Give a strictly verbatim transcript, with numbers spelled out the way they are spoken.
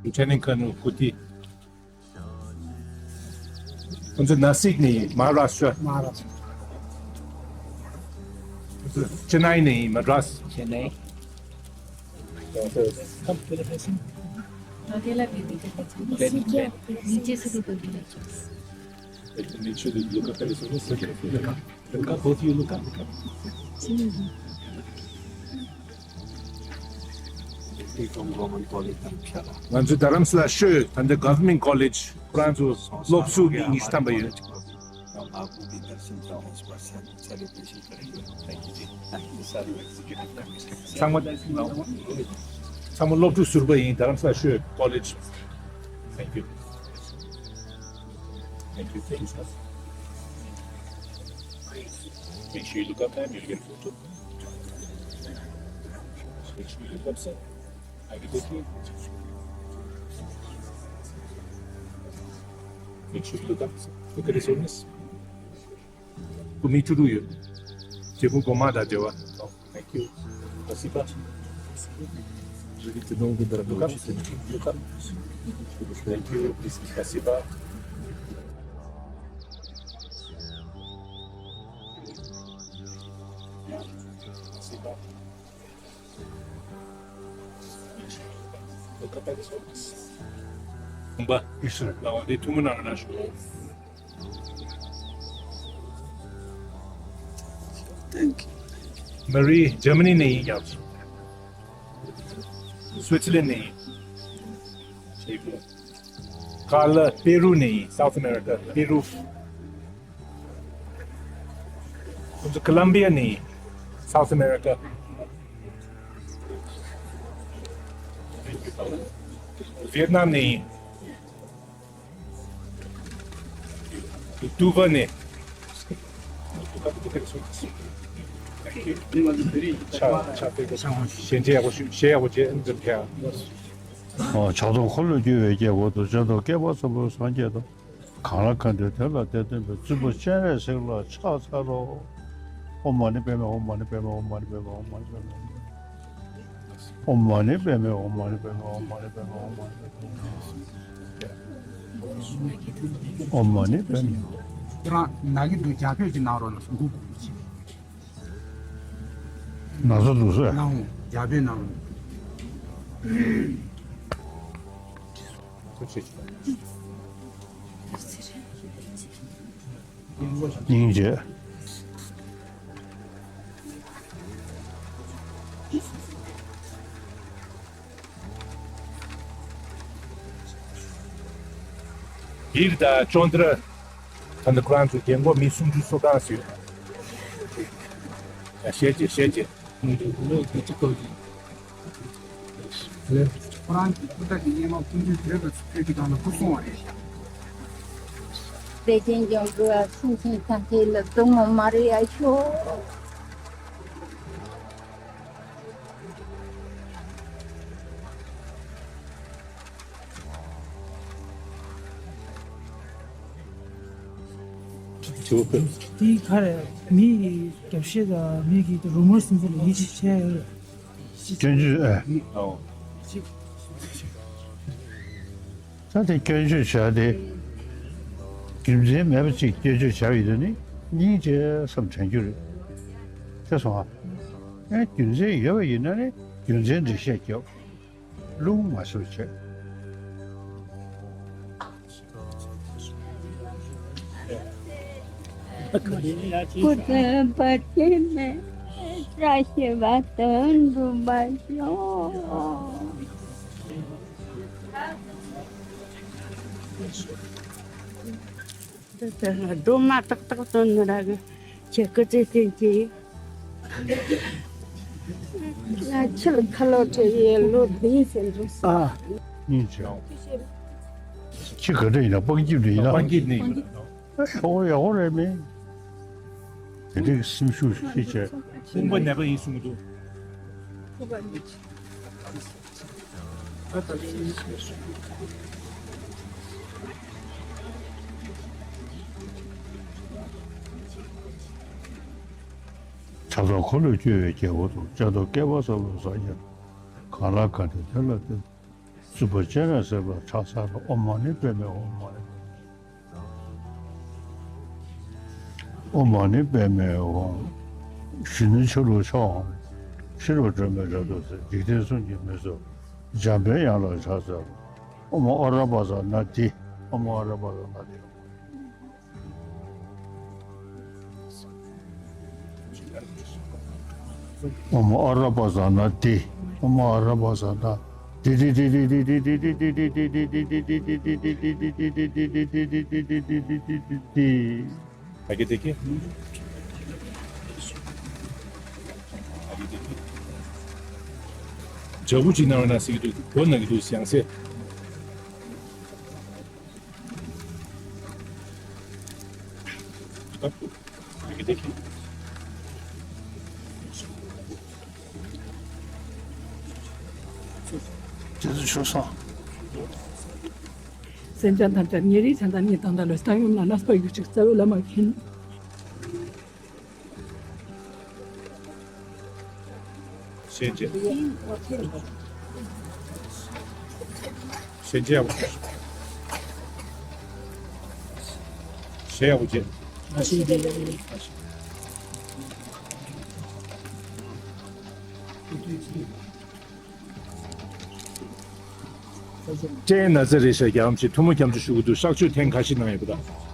Training करने को थी। उनसे नासिक नहीं, महाराष्ट्र। महाराष्ट्र। चेन्नई नहीं, मद्रास। चेन्नई। अकेला भी नहीं करना चाहिए। नीचे से भी कोई भी नहीं चाहिए। Make sure that you look up at it. Look up, look up, both of you look up. Look up. From Government College དང་ཕྱག་ལ། ང་ཚོ་རྡ་རམ་ས་ལ་ཤོད་ད་ལྟ་Government College ཁོ་རང་ཚོ་སློབ་ཟུར་མི་ཉི་ཤུ་ཐམ་པ་ཡོད། ཚང་མ་ཚང་མ་སློབ་ཕྲུག་ཟུར་པ་ཡིན། རྡ་རམ་ས་ལ་ཤོད་College. Thank you. Thank you. Thank you. Make sure you look up and you'll get a photo. Make sure you look up, sir. Are you good here? Make sure you look up, sir. Look at his illness. Kumi churu yo. Jebu goma da jewa. Thank you. Спасибо. Look up. Look up. Thank you. Спасибо. Спасибо. Look up at this one. Ba, issue. Now, they two minutes. Thank you. Marie, Germany नहीं यार। Switzerland नहीं। Carla, Peru नहीं, South America, Peru। Colombia नहीं, South America। Vietnam नहीं। Tuva ने। ཕྱག་ཕྱག་དཔེ་ཞལ་མཇལ་ཡག་པོ་ཞུ་ཞལ་ཡག་པོ་མཇལ་འདིར་ཕེབས། ཕྱག་རྡོར་འཁོར་ལོས་སྒྱུར་བའི་སྐྱེ་བོ་དང་། སྐྱབས་མགོན་སྐལ་བ་བཟང་པོའི་སངས་རྒྱས་དང་། གང་ལ་གང་འདུལ་དེ་ལ་བདེ་སྟོན་པའི། བཙུན་པ་སྤྱན་རས་གཟིགས་ལ་ཕྱག་འཚལ་ལོ། ཨོཾ་མ་ཎི་པདྨེ་ཧཱུྃ། མ་ཎི་པདྨེ་ཧཱུྃ། མ་ཎི་པདྨེ་ཧཱུྃ། མ་ཎི་པདྨེ་ཧཱུྃ། ཨོཾ་མ་ཎི་པདྨེ་ཧཱུྃ། མ་ཎི་པདྨེ་ཧཱུྃ། མ་ཎི་པདྨེ་ཧཱུྃ། ཨོཾ་མ་ཎི་པདྨེ་ཧཱུྃ། ཁྱེད་རང་ན་གི་འདུག་རྒྱ་བོད་ཅིག་གནང་རོགས་གནང་། སྒུག་སྒུག་ཅིག་ན་ཚ་འདུག་ཟེར། གནང་རྒྱ་བོད་གནང་། སྙིང་རྗེ། འདིར་ད་ཅོན་ཏྲ་ད་ནི་ཁོ་རང་ཚོ་རྒན་གོག་མི་སུམ་ཅུ་སོ་གང་ཞིག་ཡོད། ཡ་བཤད་ཀྱི་བཤད་ཀྱི། ཁོ་རང་གི་སྐུ་ད་གི་སྙེ་མ་ཀུན་གྱི་བོད་པ་ཚོ་ཕེབས་ཀྱི་དང་ལ་སྐུ་སོང་བ་རེད་ཤག་བདེ་ཆེན་ལྗོངས་ཀྱི་སེམས་ཅན་ཐམས་ཅད་ལ་སྡུག་བསྔལ་མ་རེ་ཡ་ཤོག་དེའི་ཁར་མི་ཡི་རྒྱབ་བཤད་དང་མི་གི་རུ་མོར་སིམ་ཚུལ་ལ་ཡིད་ཆེས་བྱས་ཡོད། སྐྱོན་བརྗོད་ཨེ། ད་དེ་སྐྱོན་བརྗོད་བྱ་དེ། རྒྱུ་མཚན་མེད་པ་ཅིག་སྐྱོན་བརྗོད་བྱ་བའི་དོན་ནི་སྙིང་རྗེ་བསམ་དྲན་རྒྱུ་རེད། དེ་སོང་ཨ། ཨེ་རྒྱུ་མཚན་ཡོད་པ་ཡིན་ན་ནི་རྒྱུ་མཚན་འགྲེལ་བཤད་རྒྱབ། རླུང་མ་ཤོར་བྱས། སྐུ་ཚེ་བར་ཆད་མེད། བཀྲ་ཤིས་པ་དོན་འགྲུབ་པར་ཤོག་སྒྲོལ་མ་ཏག་ཏག་སྟོན་ནི་ར་གི་ཁྱེད་སྐུ་ཚེ་བརྟན་གྱིས། ང་ཁྱེད་ཁ་ལོ་བྲེ་ཡས་ལོ་བདུན་ཟིན་འགྲོ་སོང་། ཨ། སྙིང་རྗེ། ཁྱི་ག་འདྲ་ཡིན་ན་སྤང་སྐྱིད་འདྲ་ཡིན་ན། སྤང་སྐྱིད་ནས་ཡིན། ཨ་ཤོག་ཡག་པོ་རེད་མིན། དེ་འདྲའི་སེམས་ཤུགས་ཤིག་བྱས། དཔུང་པ་ནད་པ་ཡིན་གསུང་གི་འདུག་ཕྱག་རྡོར་འཁོར་ལོས་སྒྱུར་བའི་རྒྱལ་པོ་དང་། སྐྱབས་མགོན་སྐལ་བ་བཟང་པོའི་སངས་རྒྱས་དང་། གང་ལ་གང་འདུལ་དེ་ལ་བདེ། སྲིད་པ་སྤྱན་རས་གཟིགས་ལ་ཕྱག་འཚལ་ལོ། ཨོཾ་མ་ཎི་པདྨེ་ཧཱུྃ། ཨོཾ་མ་ཎི་པདྨེ་ཧཱུྃ། གཞོན་ནུ་ཆ་ལུགས་ཕྱོགས་འམ། ཤེས་རབ་སྒྲོན་མེ་རབ་ཏུ་གསལ། འཇིག་རྟེན་གསུམ་གྱི་མི་ཚོགས། འཇམ་པའི་དབྱངས་ལ་ཕྱག་འཚལ་ལོ། ཨོཾ་ཨ་ར་པ་ཙ་ན་དྷཱིཿ། ཨོཾ་ཨ་ར་པ་ཙ་ན་དྷཱིཿ། ཨོཾ་ཨ་ར་པ་ཙ་ན་དྷཱིཿ། ཨོཾ་ཨ་ར་པ་ཙ་ན་དྷཱིཿ། ད་གི་དེ་གི། ཇ་ཁུ་ཅིག་གནང་བ་ན་ཟེར་གི་འདུག་སྒོ་ན་གི་འདུག་ཡང་སེ། རྗེས་སུ་ཞུ་སོང་། སེམས་ཅན་ཐམས་ཅད་ཉེ་རིང་ཆགས་སྡང་གཉིས་དང་བྲལ་བའི་བཏང་སྙོམས་ལ་གནས་པར་གྱུར་ཅིག་རྩ་བའི་བླ་མ་མཁྱེན། ཤན་འབྱེད། ཤན་འབྱེད་ཡག་པོ། ཤན་ཡག་པོ་འབྱེད། སྐྲན་ན་ཚ་རེད་ཤག་རྒྱ་ཨམ་ཆི་ཐུགས་སྨོན་སྐྱབས་འཇུག་ཞུ་གི་འདུག་གཤག་བཅོས་ཐེངས་ཁ་ཤས་གནང་ཡོད་པ་དང་།